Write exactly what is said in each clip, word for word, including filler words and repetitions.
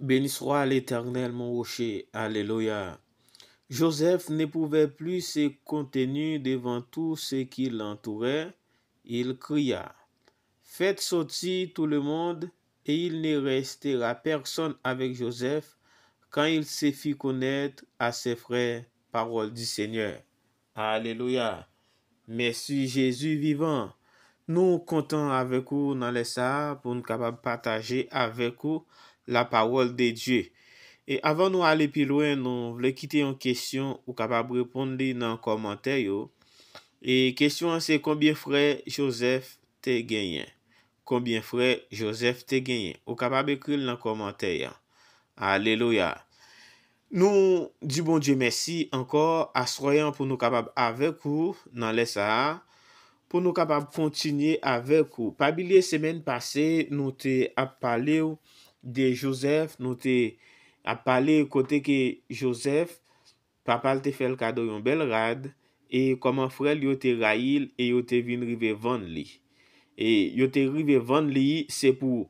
Béni soit l'Éternel, mon rocher. Alléluia. Joseph ne pouvait plus se contenir devant tout ce qui l'entourait. Il cria, faites sortir tout le monde, et il ne restera personne avec Joseph, quand il se fit connaître à ses frères, parole du Seigneur. Alléluia. Mèsi Jezi vivan. Nou kontan avèk ou nan lè sa a pou n kapab pataje avèk ou la parole de Dieu. E avan nou ale pi lwen, nou vle kite yon kesyon ou kapab reponn li nan kòmantè yo. E kesyon an se konbyen frè Joseph te genyen? Konbyen frè Joseph te genyen? Ou kapab ekri l nan kòmantè a. Alelouya. Nou di Bondye mèsi ankò aswè an pou nou kapab avèk ou nan lè sa a, pou nou kapab kontinye avèk ou. Pa bliye semèn pase, nou te ap pale w de Jozèf, nou te ap pale kote ke Jozèf, papa l te fè l kado yon bèl rad, e kòman frè l yo te rayi l e yo te vin rive vann li. E yo te rive vann li, se pou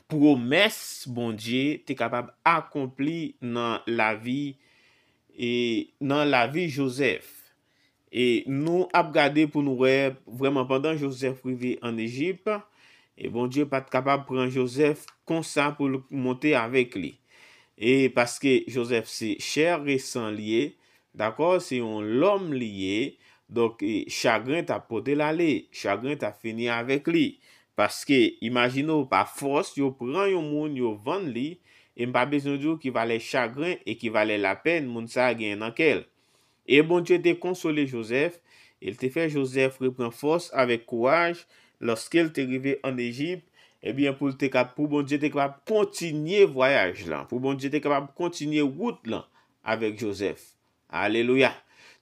pwomès Bondye te kapab akonpli nan lavi, e nan lavi Jozèf. E nou ap gade pou nou wè, vrèman, pandan Jozèf rive ann Ejip, e Bondye pa t kapab pran Jozèf konsa pou l monte avèk li. E paske Jozèf se chè e san li ye, dakò, se yon lòm li ye, donk, e, chagren t ap pote l ale, chagren t ap fini avèk li. Paske, imajine w, pa fòs, yo pran yon moun, yo vann li, e m pa bezwen di w ki valè chagren e ki valè lapèn moun sa a genyen nan kè l. E Bondye te konsole Jozèf, e l te fè Jozèf repran fòs avèk kouraj, lòske l te rive ann Ejip, ebyen, pou l te kap-, pou Bondye te kapab kontinye vwayaj lan, pou Bondye te kapab kontinye wout lan avèk Jozèf. Alelouya.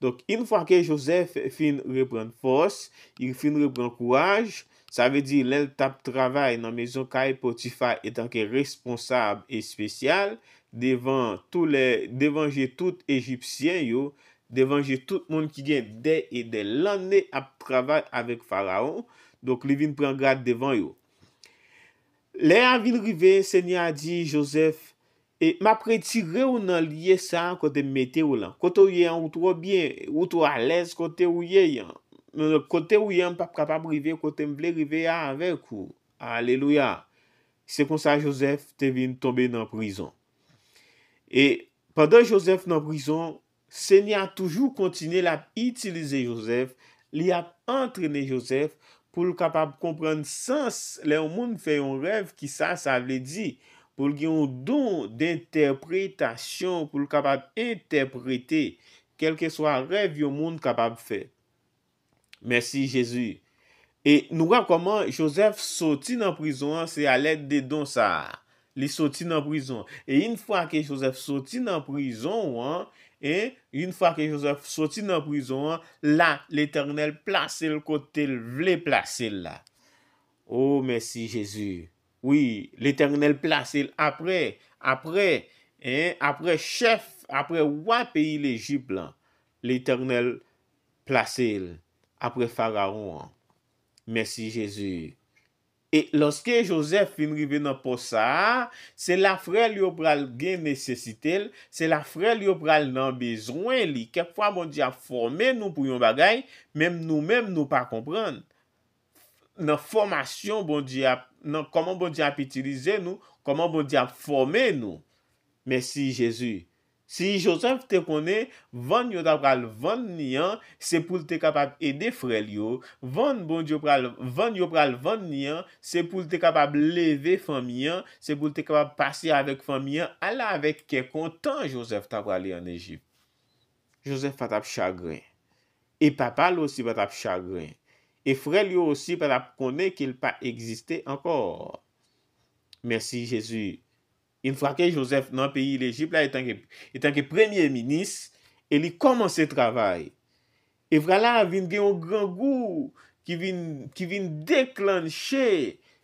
Donk, yon fwa ke Jozèf fin reprann fòs, li fin reprann kouraj, sa vle di lè l t ap travay nan mezon kay Potifa etanke responsab espesyal, devan tou lè, devan je tout Ejipsyen yo, devan je tout moun ki gen dè e dè lanne ap travay avèk Farawon, donk li vin pran grad devan yo. Lè a vin rive, Senyè a di Jozèf, e m ap retire w nan lye sa a kote m mete w lan. Kote w ye an, ou twò byen, ou twò alèz kote w ye an. Kote w ye an, m p ap kapab rive kote m vle rive a avèk ou. Alelouya. Se konsa Jozèf te vin tonbe nan prizon. E pandan Jozèf nan prizon, Senyè a toujou kontinye l ap itilize Jozèf, li ap antrene Jozèf pou l kapab konprann sans lè yon moun fè yon rèv, kisa sa vle di, pou l gen yon don dentèpretasyon, pou l kapab entèprete kèlkeswa rèv yon moun kapab fè. Mèsi, Jezi. E nou wè kòman Jozèf soti nan prizon an, se alèd de don sa a. Li soti nan prizon. E yon fwa ke Jozèf soti nan prizon an, e yon fwa ke Jozèf soti nan prizon an, la, Letènèl plase l kote l vle plase l la. O, mèsi, Jezi. Wi, Letènèl plase l apre, apre, en, apre chèf, apre wa peyi Lejip lan. Letènèl plase l apre Farawon an. Mèsi, Jezi. E lòske Jozèf fin rive nan pòs sa a, se la frè l yo pral gen nesesite l, se la frè l yo pral nan bezwen li. Kèkfwa Bondye ap fòme nou pou yon bagay, menm nou menm nou pa konprann. Nan fòmasyon Bondye ap, nan kòman Bondye ap itilize nou, kòman Bondye ap fòme nou. Mèsi, Jezi. Si Jozèf te konnen vann yo ta pral vann li an, se pou l te kapab ede frè l yo, vann Bondye pral, vann yo pral vann li an, se pou l te kapab leve fanmi an, se pou l te kapab pase avèk fanmi an, ala avèk kè kontan Jozèf ta prale ann Ejip. Jozèf pa t ap chagren. E papa l osi pa t ap chagren. E frè l yo osi pa t ap konnen ke l pa egziste ankò. Mèsi, Jezi. Yon fwa ke Jozèf nan peyi Lejip la, etanke, etanke premye minis, e li kòmanse travay. E vwala, vin gen yon grangou ki vin, ki vin deklanche,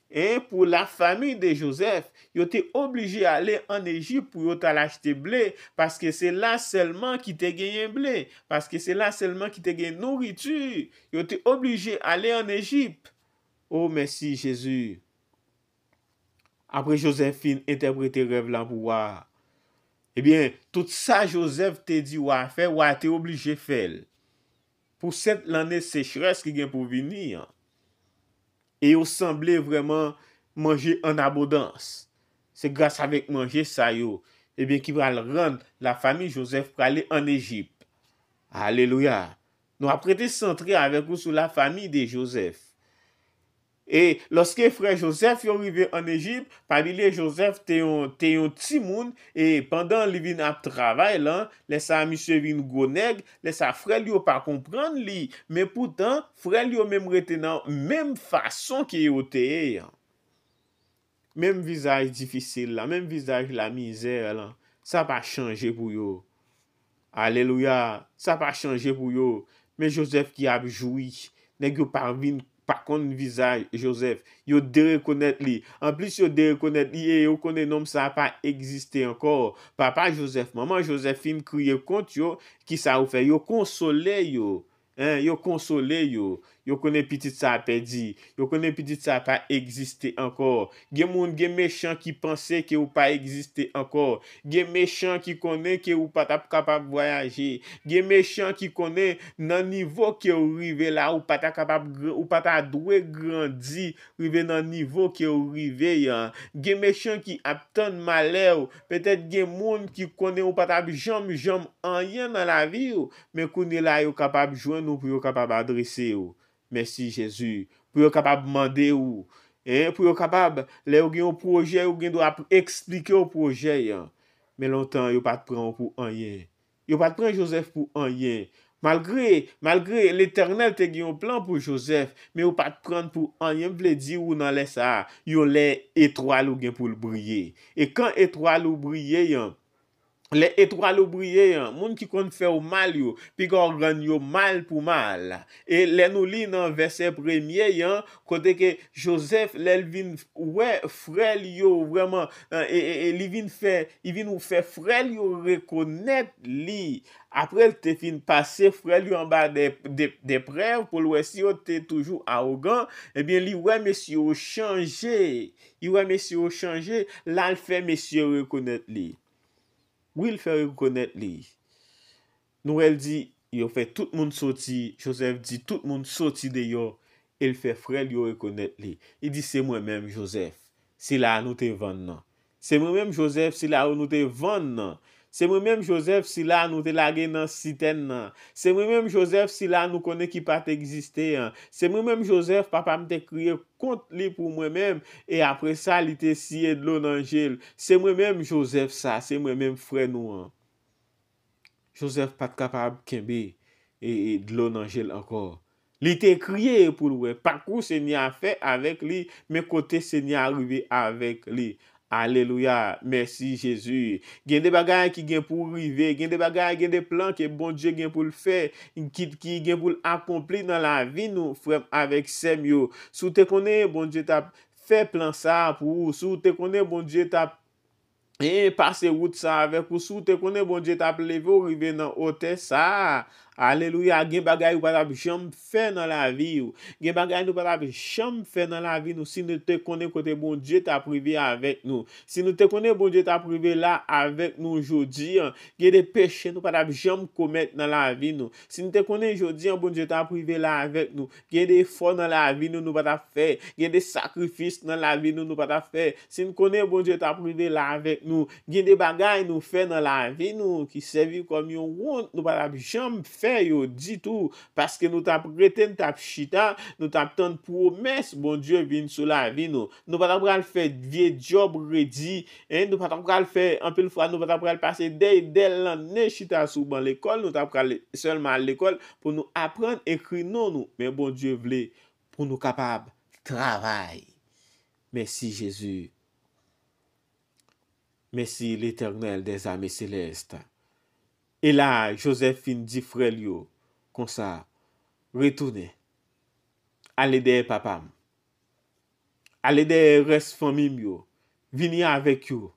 en, pou la famille de Joseph. Yo te oblije ale ann Ejip pou yo t al achte ble, paske se la sèlman ki te genyen ble, paske se la sèlman ki te gen nouriti. Yo te oblije ale ann Ejip. O, mèsi, Jezi. Apre Jozèf fin entèprete rèv la pou wa a, ebyen, tout sa Jozèf te di wa a fè, wa a te oblije fè l. Pou sèt lanne sechrès ki gen pou vini an. E yo sanble vrèman manje an abondans. Se gras avèk manje sa yo, ebyen, ki pral rann lafanmi Jozèf prale ann Ejip. Alelouya! Nou ap rete santre avèk ou sou lafanmi de Jozèf. E lòske frè Jozèf yo rive ann Ejip, pa bliye Jozèf te yon, te yon timoun, e pandan li vin ap travay lan, lè sa a misye vin gwo nèg, lè sa a frè l yo pa konprann li, men poutan, frè l yo menm rete nan menm fason ke yo te ye an. Menm vizaj difisil la, menm vizaj lamizè lan, sa pa chanje pou yo. Alelouya! Sa pa chanje pou yo. Men Jozèf ki ap jwi. Nèg yo pa vin, pa konn vizaj Jozèf. Yo derekonèt li. Anplis, yo derekonèt li e yo konnen nonm sa a pa egziste ankò. Papa Jozèf, manman Jozèf fin kriye kont yo. Kisa yo fè? Yo konsole yo. Hein, yo konsole yo. Yo konnen pitit sa a pèdi. Yo konnen pitit sa a pa egziste ankò. Gen moun, gen mechan ki panse ke ou pa egziste ankò. Gen mechan ki konnen ke ou pa t ap kapab vwayaje. Gen mechan ki konnen nan nivo ke ou rive la, ou pa ta kapab, gr- ou pa ta dwe grandi, rive nan nivo ke ou rive an. Gen mechan ki ap tann malè w. Petèt gen moun ki konnen ou pa t ap janm, janm anyen nan lavi w, men kounye la yo kapab jwenn ou pou yo kapab adrese w. Mèsi Jezi. Pou yo kapab mande w. Hein, pou yo kapab, lè yo gen yon pwojè, yo gen dwa ap eksplike w pwojè an. Men lontan, yo pa t pran w pou anyen. Yo pa t pran Jozèf pou anyen. Malgre, malgre Letènèl te gen yon plan pou Jozèf, men yo pa t pran l pou anyen. M vle di w nan lè sa a, yon lè etwal ou gen pou l briye. E kan etwal ou briye an, lè etwal ou briye an, moun ki konn fè w mal yo, piga w rann yo mal pou mal. E lè nou li nan vèsè premye an, kote ke Jozèf, lè l vin wè frè l yo vrèman, e, e, e, li vin fè, li vin fè frè l yo rekonèt li. Apre l te fin pase frè l yo anba de, de, de prèv pou l wè si yo te toujou awogan, ebyen, li wè mesye yo chanje. Li wè mesye yo chanje, la l fè mesye yo rekonèt li. Wi, l fè rekonèt li. Nou wè l di, yo fè tout moun soti, Jozèf di tout moun soti deyò, e l fè frè l yo rekonèt li. Li di, se mwen menm, Jozèf, sila a nou te vann nan. Se mwen menm, Jozèf, sila a nou te vann nan. Se mwen menm, Jozèf, sila a nou te lage nan sitèn nan. Se mwen menm, Jozèf, sila a nou konnen ki pa t egziste an. Se mwen menm, Jozèf, papa m te kriye kont li pou mwen menm, e apre sa, li te siye dlo nan je l. Se mwen menm, Jozèf sa, se mwen menm, frè nou an. Jozèf pa t kapab kenbe, e, e, dlo nan je l ankò. Li te kriye pou l wè pakou Senyè a fè avèk li, men kote Senyè a rive avèk li. Alelouya, mèsi Jezi. Gen de bagay ki gen pou rive, gen de bagay, gen de plan ke Bondye gen pou l fè, ki, ki gen pou l akonpli nan lavi nou, frè m avèk sè m yo. Si w te konnen Bondye t ap fè plan sa a pou ou, si w te konnen Bondye t ap e pase wout sa avèk ou, si w te konnen Bondye t ap leve w rive nan otè sa a. Alelouya, gen bagay ou pa t ap janm fè nan lavi w. Gen bagay nou pa t ap janm fè nan lavi nou si nou te konnen kote Bondye t ap rive avèk nou. Si nou te konnen Bondye t ap rive la avèk nou jodi an. Gen de peche nou pa t ap janm komèt nan lavi nou. Si nou te konnen jodi an Bondye t ap rive la avèk nou. Gen de efò nan lavi nou nou pa t ap fè. Gen de sakrifis nan lavi nou nou pa t ap fè. Si n konnen Bondye t ap rive la avèk nou, gen de bagay nou fè nan lavi nou ki sèvi kòm yon wont, nou pa t ap janm fè yo ditou, paske nou t ap rete, n t ap chita, nou t ap tann pwomès Bondye vin sou lavi nou. Nou pa t ap pral fè vye djòb redi, en, nou pa t ap pral fè, anpil fwa, nou pa t ap pral pase dèy dèl lanne chita sou ban lekòl, nou t ap pral sèlman al lekòl pou nou aprann ekri non nou. Men Bondye vle pou nou kapab travay. Mèsi, Jezi. Mèsi, Letènèl dèzame selès. E la, Jozèf fin di frè l yo konsa, retounen, ale dèyè papa m, ale dèyè rès fanmi m yo, vini avèk yo,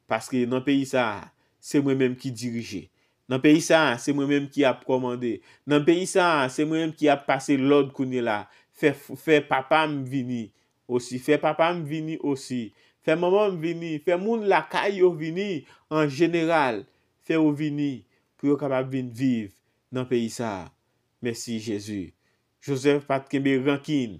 paske nan peyi sa a, se mwen menm ki dirije. Nan peyi sa a, se mwen menm ki ap kòmande. Nan peyi sa a, se mwen menm ki ap pase lòd kounye la. Fè, fè papa m vini osi. Fè papa m vini osi. Fè manman m vini, fè moun lakay yo vini, an jeneral, fè yo vini pou yo kapab vin viv nan peyi sa a. Mèsi Jezi. Jozèf pa t kenbe rankin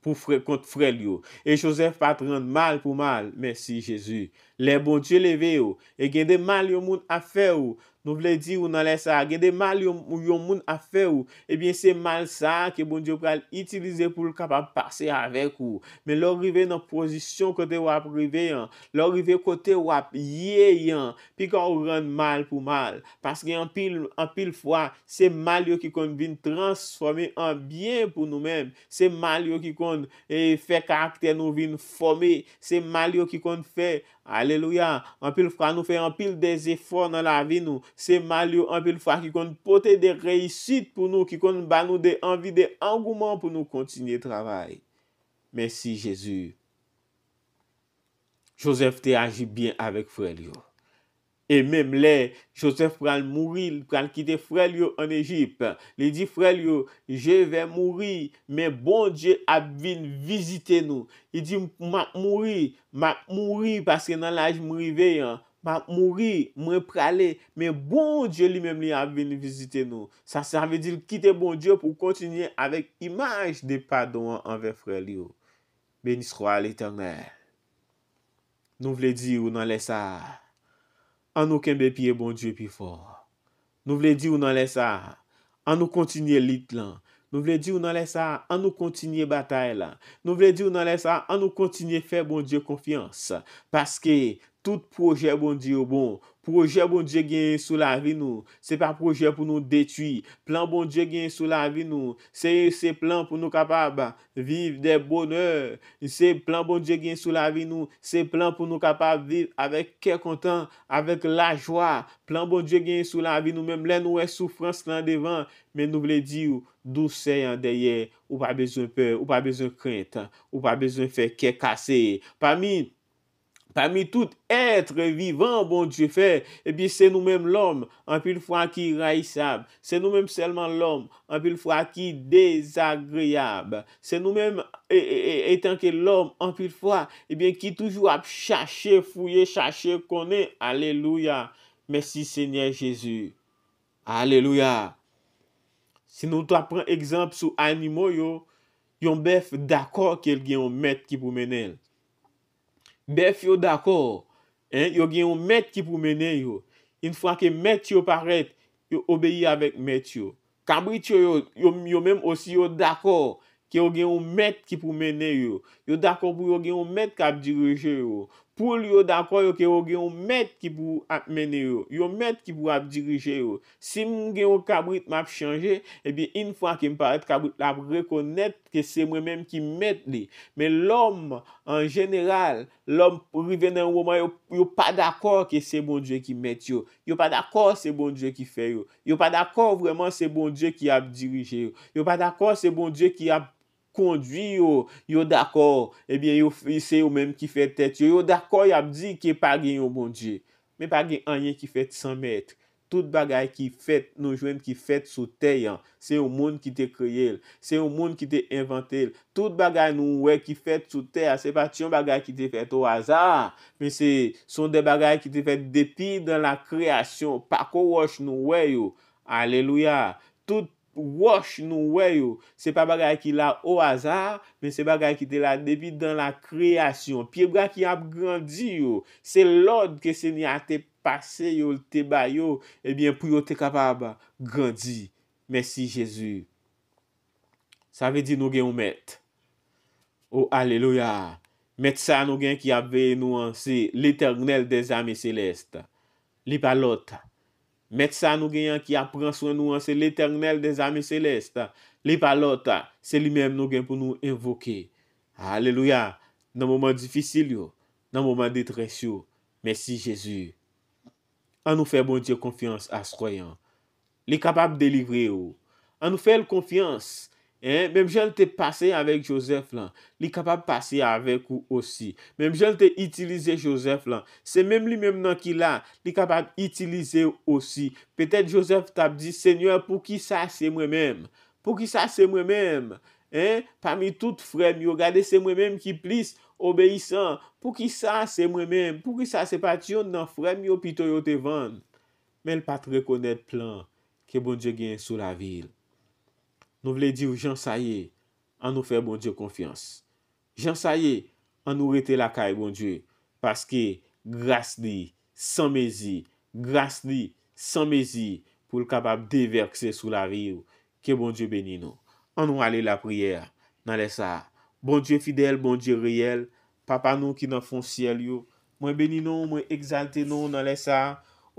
pou frè, kont frè l yo. E Jozèf pa t rann mal pou mal. Mèsi Jezi. Lè Bondye leve yo, e gen de mal yon moun ap fè ou, nou vle di ou nan lè sa a, gen de mal yon, yon moun ap fè ou, ebyen se mal sa a ke Bondye pral itilize pou l kapab pase avèk ou. Men lè w rive nan pozisyon kote w ap rive an, lè w rive kote w ap ye an, piga w rann mal pou mal. Paske anpil, anpil fwa, se mal yo ki konn vin transfòme an byen pou nou menm. Se mal yo ki konn, e, fè karaktè nou vin fòme. Se mal yo ki konn fè, alelouya, anpil fwa nou fè anpil dèzefò nan lavi nou. Se mal yo anpil fwa ki konn pote de reyisit pou nou, ki konn ba nou de anvi, de angouman pou nou kontinye travay. Mèsi Jezi. Jozèf te aji byen avèk frè l yo. E menm lè Jozèf pral mouri, li pral kite frè l yo ann Ejip, li di frè l yo, "Je vais mourir, men Bondye ap vin vizite nou." Li di, "M ap mouri, m ap mouri paske nan laj m rive an, m ap mouri, mwen prale, men Bondye li menm li ap vin vizite nou." Sa, sa vle di l kite Bondye pou kontinye avèk imaj de padon an anvè frè l yo. Beni swa Letènèl. Nou vle di ou nan lè sa a, ann nou kenbe pye Bondye pi fò. Nou vle di ou nan lè sa a, ann nou kontinye lit lan. Nou vle di ou nan lè sa a, ann nou kontinye batay la. Nou vle di ou nan lè sa a, ann nou kontinye fè Bondye konfyans. Paske tout pwojè Bondye yo bon. Pwojè Bondye genyen sou lavi nou, se pa pwojè pou nou detwi. Plan Bondye genyen sou lavi nou, se, se plan pou nou kapab viv de bonè. Se plan Bondye genyen sou lavi nou, se plan pou nou kapab viv avèk kè kontan, avèk lajwa. Plan Bondye genyen sou lavi nou, menm lè nou wè soufrans lan devan, men nou vle di w, dousè an dèyè, ou pa bezwen pè, ou pa bezwen krent, ou pa bezwen fè kè kase. Pami Pami tout èt vivan Bondye fè, ebyen, se nou menm lòm, anpil fwa ki rayisab. Se nou menm sèlman lòm, anpil fwa ki dezagreyab. Se nou menm, e, e, e, etanke lòm, anpil fwa, ebyen, ki toujou ap chache, fouye, chache, konnen. Alelouya. Mèsi, Senyè Jezi. Alelouya. Si nou ta pran egzanp sou animo yo, yon bèf dakò ke l gen yon mèt ki pou mennen l. Bèf yo dakò, en, yo gen yon mèt ki pou mennen yo. Yon fwa ke mèt yo parèt, yo obeyi avèk mèt yo. Kabrit yo, yo, yo, yo menm osi, yo dakò ke yo gen yon mèt ki pou mennen yo. Yo dakò pou yo gen yon mèt k ap dirije yo. Poul yo dakò yo ke yo gen yon mèt ki pou ap mennen yo. Yon mèt ki pou ap dirije yo. Si m gen yon kabrit m ap chanje, ebyen, yon fwa ke m parèt, kabrit la ap rekonèt ke se mwen menm ki mèt li. Men lòm, an jeneral, lòm rive nan yon moman, yo, yo pa dakò ke se Bondye ki mèt yo. Yo pa dakò se Bondye ki fè yo. Yo pa dakò vrèman se Bondye ki ap dirije yo. Yo pa dakò se Bondye ki ap kondwi yo. Yo dakò, ebyen, yo, se yo menm ki fè tèt yo. Yo dakò, y ap di ke pa gen yon Bondye. Men pa gen anyen ki fèt san mèt. Tout bagay ki fèt, nou jwenn ki fèt sou tè an, se yon moun ki te kreye l, se yon moun ki te envante l. Tout bagay nou wè ki fèt sou tè a, se pa t yon bagay ki te fèt o aza, men se, se yon de bagay ki te fèt depi dans la création, pako wòch nou wè yo. Alelouya. Tout wòch nou wè yo, se pa bagay ki la o aza, men se bagay ki te la depi dans la création. Pyebwa ki ap grandi yo, se lòd ke Senyè a te pase yo, l te ba yo, ebyen, pou yo te kapab grandi. Mèsi, Jezi. Sa vle di nou gen yon mèt. O, alelouya! Mèt sa nou gen ki ap veye nou an, se Letènèl dèzame selès. Li pa lòt. Mèt sa nou gen an ki ap pran swen nou an, se Letènèl dèzame selès. Li pa lòt. Se li menm nou gen pou nou envoke. Alelouya! Nan moman difisil yo, nan moman detrès yo. Mèsi, Jezi. Ann nou fè Bondye konfyans aswè an. Li kapab delivre w. Ann nou fè l konfyans. En, menm jan l te pase avèk Jozèf lan, li kapab pase avèk ou osi. Menm jan l te itilize Jozèf lan, se menm li menm nan ki la, li kapab itilize w osi. Petèt Jozèf t ap di, "Senyè, poukisa se mwen menm? Poukisa se mwen menm? En, pami tout frè m yo, gade se mwen menm ki plis." obeyisan. Poukisa se mwen menm? Poukisa se pa t yonn nan frè m yo pito yo te vann? Men l pa t rekonèt plan ke Bondye genyen sou lavi l. Nou vle di w jan sa ye, ann nou fè Bondye konfyans. Jan sa ye, ann nou rete lakay Bondye, paske gras li san mezi, gras li san mezi pou l kapab devèse sou lavi w. Ke Bondye beni nou. Ann nou ale lapriyè nan lè sa a. Bondye fidèl, Bondye reyèl, Papa nou ki nan fon syèl yo, mwen beni non w, mwen egzalte non w nan lè sa a.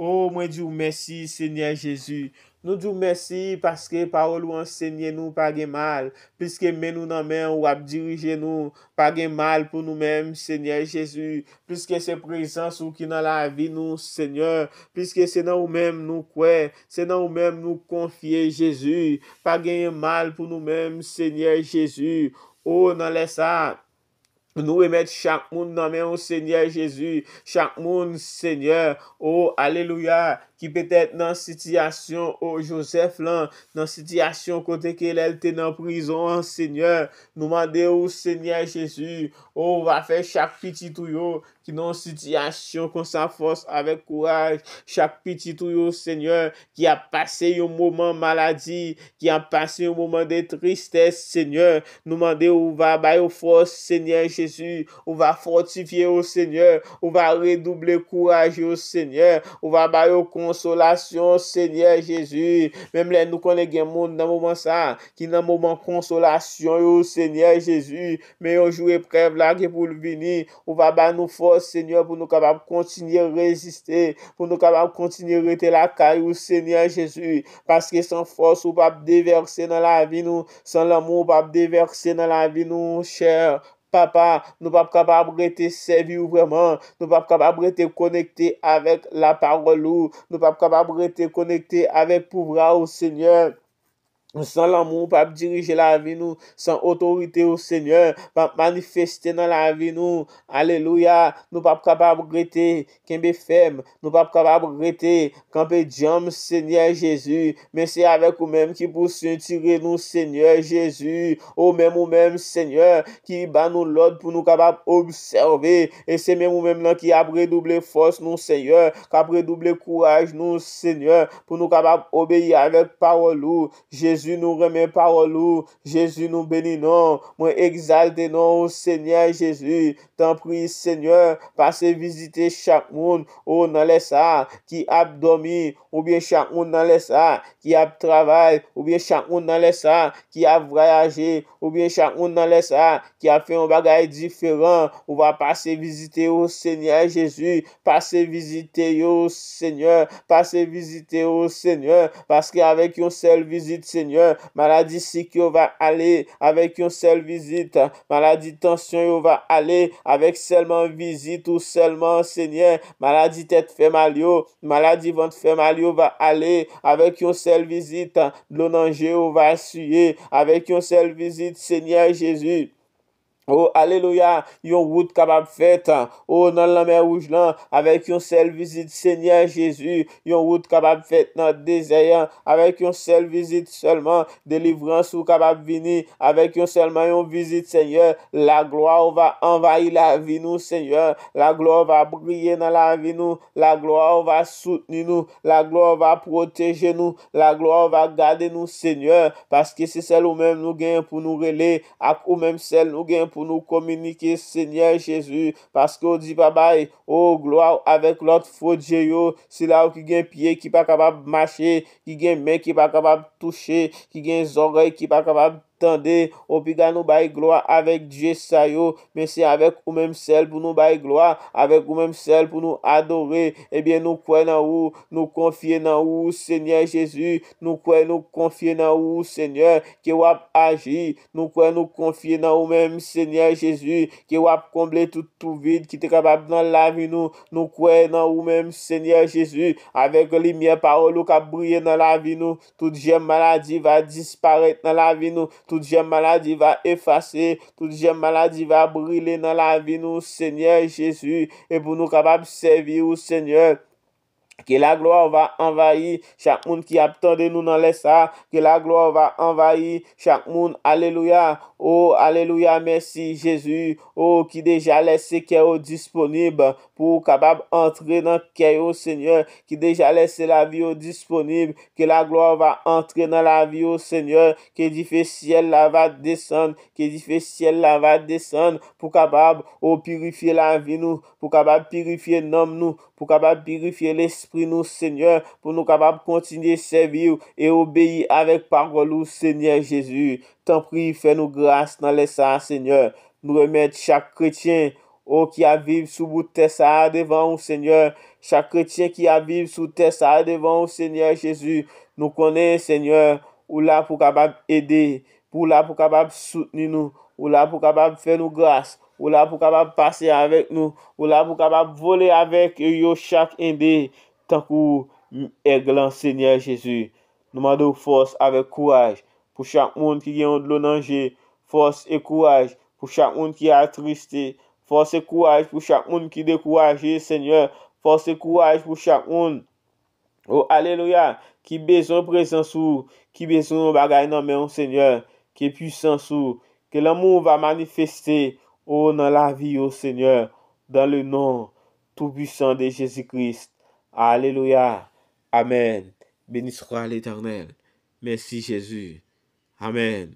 O, mwen di w mèsi, Senyè Jezi. Nou di w mèsi paske pawòl ou ansenye nou pa gen mal. Piske men nou nan men w, w ap dirije nou. Pa gen mal pou nou menm, Senyè Jezi. Piske se prezans ou ki nan lavi nou, Senyè. Piske se nan ou menm nou kwè. Se nan ou menm nou konfye, Jezi. Pa genyen mal pou nou menm, Senyè Jezi. O, nan lè sa a, nou remèt chak moun nan men w, Senyè Jezi. Chak moun, Senyè, o, alelouya, ki petèt nan sitiyasyon, o, Jozèf lan, nan sitiyasyon kote ke lè l te nan prizon an, Senyè, nou mande w, Senyè Jezi, o, w va fè chak pitit ou yo ki nan yon sitiyasyon konsa fòs avèk kouraj, chak pitit ou yo, Senyè, ki ap pase yon moman maladi, ki ap pase yon moman de tristès, Senyè. Nou mande w va ba yo fòs, Senyè Jezi. Ou va fòtifye yo, Senyè. Ou va redouble kouraj yo, Senyè. Ou va ba yo konsolasyon, Senyè Jezi. Menm lè nou konnen gen moun nan moman sa a ki nan moman konsolasyon yo, Senyè Jezi. Men yon jou eprèv la gen pou l vini. Ou va ba nou fòs, Senyè, pou nou kapab kontinye reziste, pou nou kapab kontinye rete lakay ou, Senyè Jezi. Paske san fòs ou p ap devèse nan lavi nou, san lanmou ou p ap devèse nan lavi nou, chè Papa, nou p ap kapab rete sèvi w vrèman, nou p ap kapab rete konekte avèk lapawòl ou, nou p ap kapab rete konekte avèk pouvwa ou, Senyè. San lanmou w p ap dirije lavi nou, san otorite w, Senyè, p ap manifeste nan lavi nou. Alelouya, nou p ap kapab rete kenbe fèm, nou p ap kapab rete kanpe djanm, Senyè Jezi. Men se avèk ou menm ki pou sentire nou, Senyè Jezi. Ou menm, ou menm, Senyè, ki ba nou lòd pou nou kapab obsève. E se menm ou menm nan ki ap redouble fòs nou, Senyè, k ap redouble kouraj nou, Senyè, pou nou kapab obeyi avèk pawòl ou. Jezi, nou renmen pawòl ou. Jezi, nou beni non w. Mwen egzalte non w, Senyè Jezi. Tanpri, Senyè, pase vizite chak moun, o, nan lè sa a, ki ap dòmi, oubyen chak moun nan lè sa a, ki ap travay, oubyen chak moun nan lè sa a, ki ap vwayaje, oubyen chak moun nan lè sa a, ki ap fè yon bagay diferan. Ou va pase vizite yo, Senyè Jezi. Pase vizite yo, Senyè. Pase vizite yo, Senyè. Paske avèk yon sèl vizit, Senyè, maladi sik yo va ale. Avèk yon sèl vizit, maladi tansyon yo va ale. Avèk sèlman vizit ou sèlman, Senyè, maladi tèt fè mal yo, maladi vant fè mal yo va ale. Avèk yon sèl vizit, dlo nan je yo va siye. Avèk yon sèl vizit, Senyè Jezi. O, alelouya, yon wout kapab fèt, o, nan lanmè wouj lan, avèk yon sèl vizit, Senyè Jezi, yon wout kapab fèt nan dezè an, avèk yon sèl vizit sèlman, delivrans ou kapab vini, avèk yon sèlman yon vizit, Senyè, laglwa ou va anvayi lavi nou, Senyè, laglwa ou va briye nan lavi nou, laglwa ou va soutni nou, laglwa ou va pwoteje nou, laglwa ou va gade nou, Senyè, paske se sèl ou menm nou genyen pou nou rele, ak ou menm sèl nou genyen pou nou kominike, Senyè Jezi, paske w di pa bay, o, glwa avèk lòt fo dye yo, sila yo ki gen pye ki pa kapab mache, ki gen men ki pa kapab touche, ki gen zòrèy ki pa kapab tande, o, piga nou bay glwa avèk dye sa yo, men se avèk ou menm sèl pou nou bay glwa, avèk ou menm sèl pou nou adore. Ebyen, nou kwè nan ou, nou konfye nan ou, Senyè Jezi, nou kwè, nou konfye nan ou, Senyè, ke w ap aji. Nou kwè, nou konfye nan ou menm, Senyè Jezi, ke w ap konble tout twou vid ki te kapab nan lavi nou. Nou kwè nan ou menm, Senyè Jezi, avèk limyè pawòl ou k ap briye nan lavi nou. Tout jèm maladi va disparèt nan lavi nou. Tout jèm maladi va efase. Tout jèm maladi va brile nan lavi nou, Senyè Jezi. E pou nou kapab sèvi ou, Senyè, Que la gloire va anvayi chak moun ki ap tande nou nan lè sa a. Que la gloire va anvayi chak moun. Alelouya. O, alelouya. Mèsi, Jezi. O, ki deja lèse kè yo disponib pou w kapab antre nan kè yo, Senyè. Ki deja lèse lavi yo disponib. Que la gloire va antre nan lavi yo, Senyè. Que dife syèl la va desann. Que dife syèl la va desann pou kapab, o, pirifye lavi nou, pou kapab pirifye nanm nou, pou kapab pirifye lespri nou, Senyè, pou nou kapab kontinye sèvi w e obeyi avèk pawòl ou, Senyè Jezi. Tanpri, fè nou gras nan lè sa a, Senyè. Nou remèt chak kretyen, o, ki ap viv sou bout tè sa a devan ou, Senyè. Chak kretyen ki ap viv sou tè sa a devan ou, Senyè Jezi. Nou konnen, Senyè, ou la pou kapab ede, pou ou la pou kapab soutni nou, ou la pou kapab fè nou gras, ou la pou kapab pase avèk nou, ou la pou kapab vole avèk yo chak ende, tankou èg lan, Senyè Jezi. Nou mande w fòs avèk kouraj pou chak moun ki gen yon dlo nan je, fòs e kouraj pou chak moun ki atriste, fòs e kouraj pou chak moun ki dekouraje, Senyè, fòs e kouraj pou chak moun, o, alelouya, ki bezwen prezans ou, ki bezwen yon bagay nan men w, Senyè, ke pwisans ou, ke lanmou ou va manifeste, o, nan lavi yo, Senyè, dans le nom tout puissant de Jésus-Christ. Alelouya. Amèn. Béni soit l'Éternel. Mèsi, Jezi. Amèn.